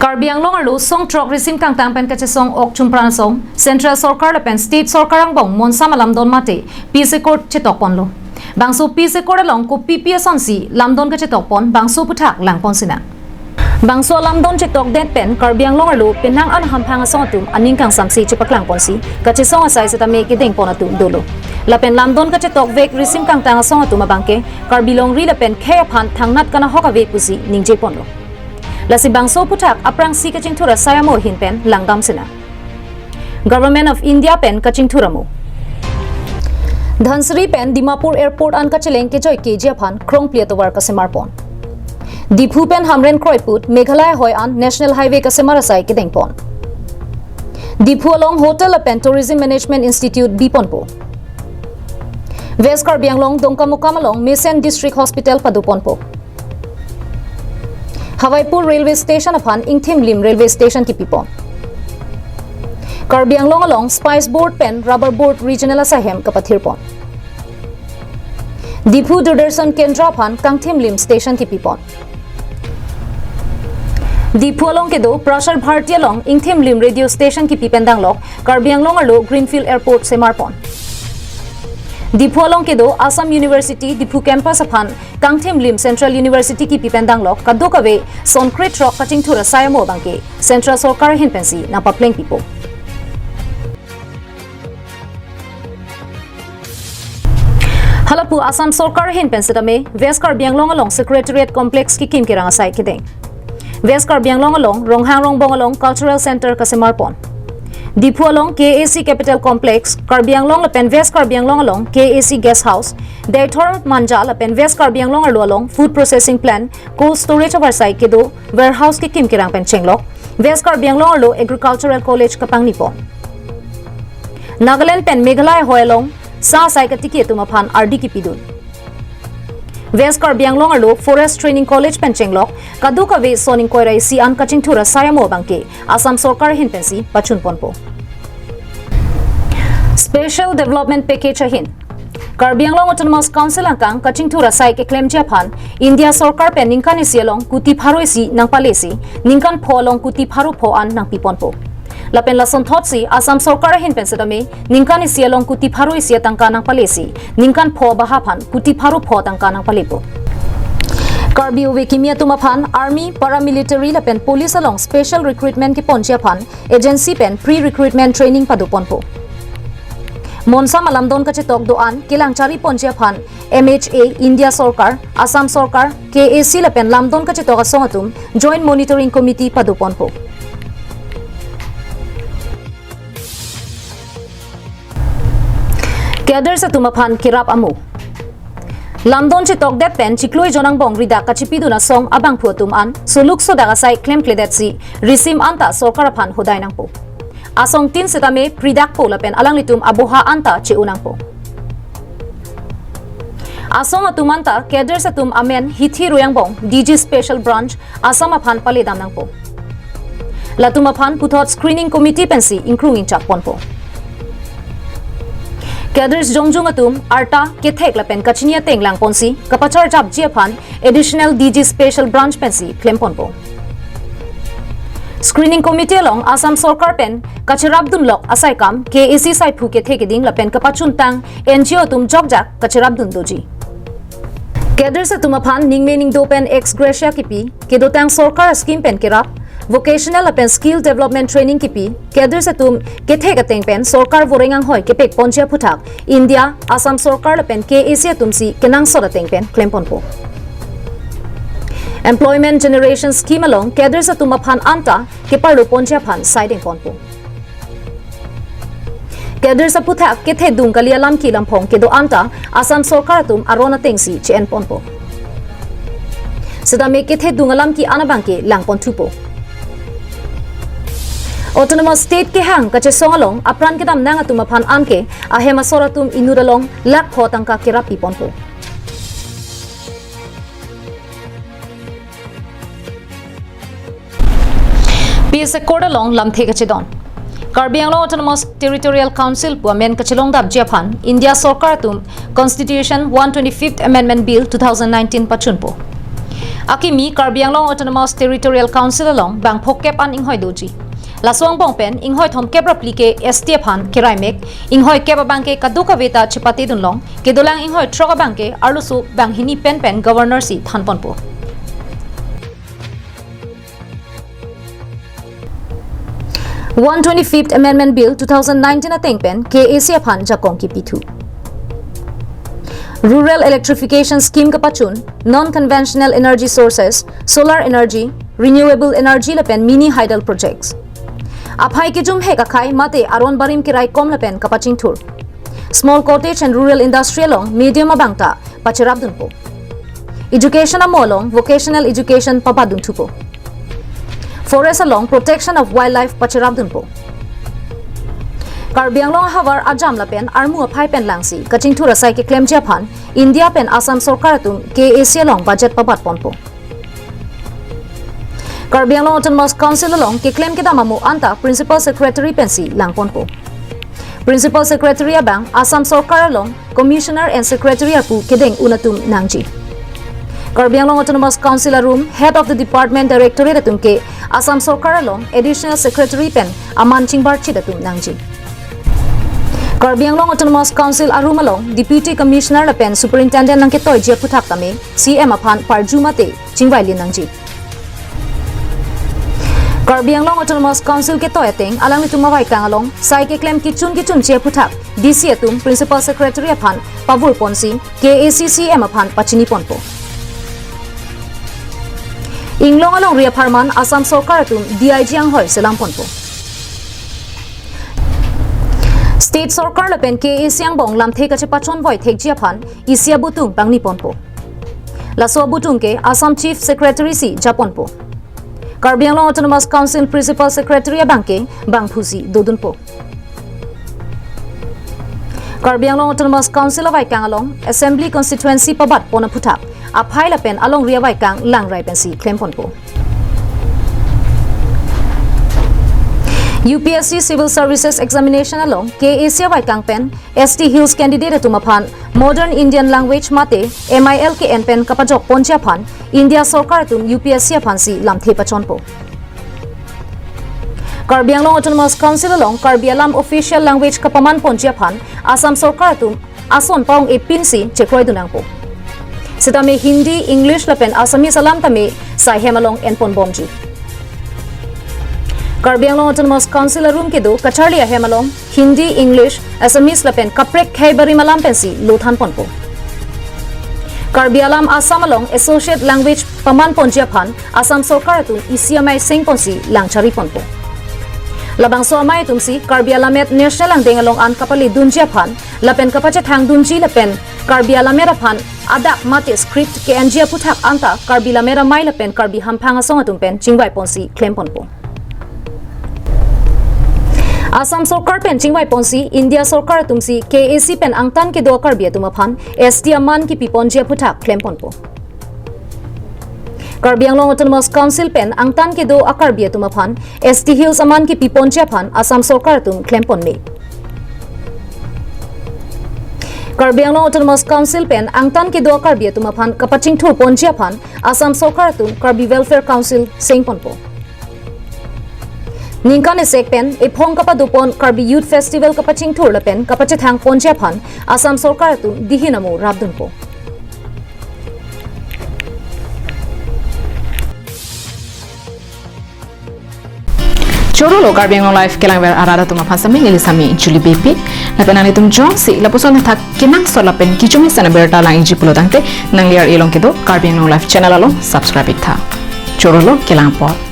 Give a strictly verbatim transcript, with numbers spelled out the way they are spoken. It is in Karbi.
Karbi Anglong arlo song throk risim kangtang pen kachesong ok chumpran asong, Central Sorkar lapen State Sorkar angbong monsam alamdon mate Peace Accord chetok ponlo. Bangso Peace Accord along kopi pi asonsi lamdon kachetok pon bangso aphuthak lang pon sinang. Bangso alamdon chetok det pen Karbi Anglong arlo penang an hamphang asong atum aning kangsamse chepaklang ponsi kachesong asai setame kedeng pon atum dolo. Lapen lamdon kachetok vek risim kangtang asong atum abangke Karbi longri lapen khei aphan thangnat kanahok ave pusi ningje ponlo. Lasi bangso aphuthak aphrangsi kachingthur asai amo ahin pen langdam sinang. Government of India pen kachingthur amo. Dhansiri pen Dimapur Airport an kacheleng kejoi keji aphan krongpli atovar kasemar pon. Diphu pen Hamren kroiput Meghalaya hoi an National Highway kasemar asai kedeng pon. Diphu along Hotel lapen Tourism Management Institute bi ponpo. West Karbi Anglong Dongkamukam along Mesen District Hospital pado ponpo. Hawaipur Railway Station aphan Ingthimlim Railway Station kipi pon. Karbi Anglong along Spice Board pen Rubber Board Regional asaihem kapathir pon. Diphu Doordarshan Kendra aphan Kangthimlim Station kipi pon. Diphu along kedo Prasar Bharati along Ingthimlim Radio Station kipi pen danglok Karbi Anglong arlo Greenfield Airport semar pon. Diphu along kedo Assam University Diphu Campus aphan Kangthimlim Central University kipi pen danglok kadokave son krethrok kachingthur asai amo abangke Central Sorkar ahin pensi nangpapleng pipo. Halapu Assam Sorkar ahin pen setame West Karbi Anglong along Secretariat Complex kikim kerang asai kedeng. West Karbi Anglong along Ronghang Rongbong along Cultural Center kasemar pon. Diphu along K A A C Capital Complex, Karbi Anglong lapen West Karbi Anglong along K A A C Guest House, Deithor Manja lapen West Karbi Anglong arlo along Food Processing Plant, Cold Storage avarsai kedo Warehouse kikim kerang pen chenglok West Karbi Anglong arlo Agricultural College kapangni pon. Nagaland pen Meghalaya hoi along sa asai katiki atum aphan ardi kipidun. West Karbi Anglong arlo Forest Training College pen chenglok kadokave son ingkoi ra isi an kachingthur asai amo abangke Assam Sorkar ahin pensi pachun ponpo. Special Development Package ahin Karbi Anglong Autonomous Council angkang kachingthur asai keklemji aphan India Sorkar pen ningkan isi along kuti pharo isi nangpalesi, ningkan pho along kuti pharo pho an nangpi ponpo. Lapen lasonthotsi Assam Sorkar ahin pen setame ningkan isi along kuti pharo isi atangka nangpalesi, ningkan pho baha aphan kuti pharo pho atangka nangpalepo. Karbi ove kimi atum aphan Army, Paramilitary lapen Police along special recruitment keponji aphan agency pen pre-recruitment training pado ponpo. Monsam alamdon kachetok do-an kelang chari ponji aphan M H A, India Sorkar, Assam Sorkar, K A A C lapen lamdon kachetok asong atum Joint Monitoring Committee pado ponpo. Cadres atum aphan kerap amo. Lamdon chetok det pen chiklo ejon angbong ridak kachipidun asong abangphu atum an soluk sodak asai klemkledetsi risim anta sorkar aphan hodai nangpo. Asong tin setame pridakpo lapen alanglitum aboha anta che-o nangpo. Asong atum anta cadres atum amen hithi royang bong D G Special Branch Assam aphan paledam nangpo. Latum aphan puthot screening committee pensi ingkrung ingchak ponpo. Cadres jongjung atum arta kethek lapen kachini ateng lang ponsi kapacharjapji aphan Additional D G Special Branch pensi klem ponpo. Screening Committee along Assam Sorkar pen kacherapdun lok asai kam K A A C saiphu kethe keding lapen kapachuntang N G O atum jokjak kacherapdun doji. Cadres atum aphan ningme ningdo pen ex gratia kipi, kedotang sorkar scheme pen kerap, vocational lapen skill development training kipi, cadres atum kethek ateng pen sorkar voreng anghoi kepek ponji aphuthak India, Assam sorkar lapen K A A C atumsi kenangsot ateng pen klem ponpo. Employment Generation Scheme along cadres atum aphan anta keparlo ponji aphan saideng ponpo. Cadres aphuthak kethedung kali alam ki lamphong kedo anta Assam sorkar atum aron atengsi che-en ponpo. Setame kethedung alam ki an abangke lang ponthupo. Autonomous State kehang kachesong along apran kedam nang atum aphan anke ahem asor atum inut along lakh pho tangka kerap pi ponpo. Peace Accord along lamthe kachedon. Karbi Anglong Autonomous Territorial Council pu amen kachelongdapji aphan India sorkar atum Constitution one twenty-fifth Amendment Bill two thousand nineteen pachunpo. Akimi Karbi Anglong Autonomous Territorial Council along bang phokep an inghoi doji. Laso angbong pen inghoi thomkep ra phli ke S T aphan keraimek, inghoi kep abang ke kadokave ta chepate dunlong, kedolang inghoi throk abang ke arloso banghini pen pen Governor si thanponpo. One twenty-fifth Amendment Bill two thousand nineteen ateng pen K A C aphan jakong kipithu. Rural Electrification Scheme kapachun, non-conventional energy sources, solar energy, renewable energy lapen mini hydel projects. Aphai kejum hek akhai mate aron barim keraikom lapen kapachingthur. Small cottage and rural industry along medium abang ta pacherap dunpo. Education amo along vocational education pabat dunthupo. Forest along protection of wildlife pacherap dunpo. Karbi Anglong ahavar ajam lapen armu aphai pen langsi kachingthur asai keklemji aphan India pen Assam Sorkar atum K A C along budget pabatponpo. Karbi Anglong Autonomous Council along keklem kedam amo anta Principal Secretary pensi langponpo. Principal Secretary abang Assam Sorkar along Commissioner and Secretary arpu kedeng un atum nangji. Karbi Anglong Autonomous Council arum Head of the Department Directorate atum ke Assam Sorkar along Additional Secretary pen aman chingbarchit atum nangji. Karbi Anglong Autonomous Council arum along Deputy Commissioner lapen Superintendent nangketoiji aphuthak tame C M aphan parju mate chingvailin nangji. Karbi Anglong Autonomous Council ketoi ateng alanglitum avaikang along sai keklem kichun kichunche aphuthak D C atum Principal Secretary aphan pavurponsi K A C C M aphan pachiniponpo. Inglong alongri apharman Assam Sorkar atum D I G anghoi selangponpo. State Sorkar lapen K A C angbong lamthe kachepachonvoi thekji aphan isi abutung pangniponpo. Laso abutung ke Assam Chief Secretary si japonpo. Karbi Anglong Autonomous Council Principal Secretary abang ke bangphusi dodunpo. Karbi Anglong Autonomous Council avaikang along Assembly Constituency pabatpon aphuthak aphai lapen alongri avaikang langrai pensi klemponpo. U P S C Civil Services Examination along K A C avaikang pen S T Hills candidate atum aphan Modern Indian Language mate M I L K N pen kapajokponji aphan India Sorkar atum U P S C aphansi lamthe pachonpo. Karbi Anglong Autonomous Council along Karbi alam official language kapamanponji aphan Assam Sorkar atum ason paong-e pinsi chekroidun nangpo. Sitame Hindi, English lapen Assamese alam tame sai hem along enponbomji. Karbi Anglong Autonomous Council arum kedo kacharli ahem along Hindi, English, Assamese lapen kaprek khei barim alam pensi lo thanponpo. Karbi alam Assam along associate language pamanponji aphan Assam Sorkar atum isi amei sengponsi lang chariponpo. Labangso amei atumsi Karbi alamet national angdeng along an kapaledunji aphan lapen kapachethangdunji lapen Karbi alamet aphan adak mate script ke-enji aphuthak anta Karbi lamet amei lapen Karbi hamphang asong atum pen chingvaiponsi klemponpo. Assam Sorkar pen chingvaiponsi India Sorkar atumsi K A C pen angtan kedo Karbi atum aphan S T aman kipiponji aphuthak klemponpo. Karbi Anglong Autonomous Council pen angtan kedo a-Karbi atum aphan S T Hills aman kipiponji aphan Assam Sorkar atum klemponme. Karbi Anglong Autonomous Council pen angtan kedo a-Karbi atum aphan kapachingthurponji aphan Assam Sorkar atum Karbi Welfare Council sengponpo. Ningkan esek pen ephong kapadopon Karbi Youth Festival kapachingthur lapen kapachethangponji aphan Assam Sorkar atum dihin amo rapdunpo. Chorolo Karbi Anglong Live kelangver arat atum aphan sami neli sami Julie Beypi. Lapen nanglitum jongsi lapuson athak kenangsot lapen kechumi sana berta lang-iji pulo tangte nangli ar-e along kedo Karbi Anglong Live channel along subscribe iktha. Chorolo kelang apot.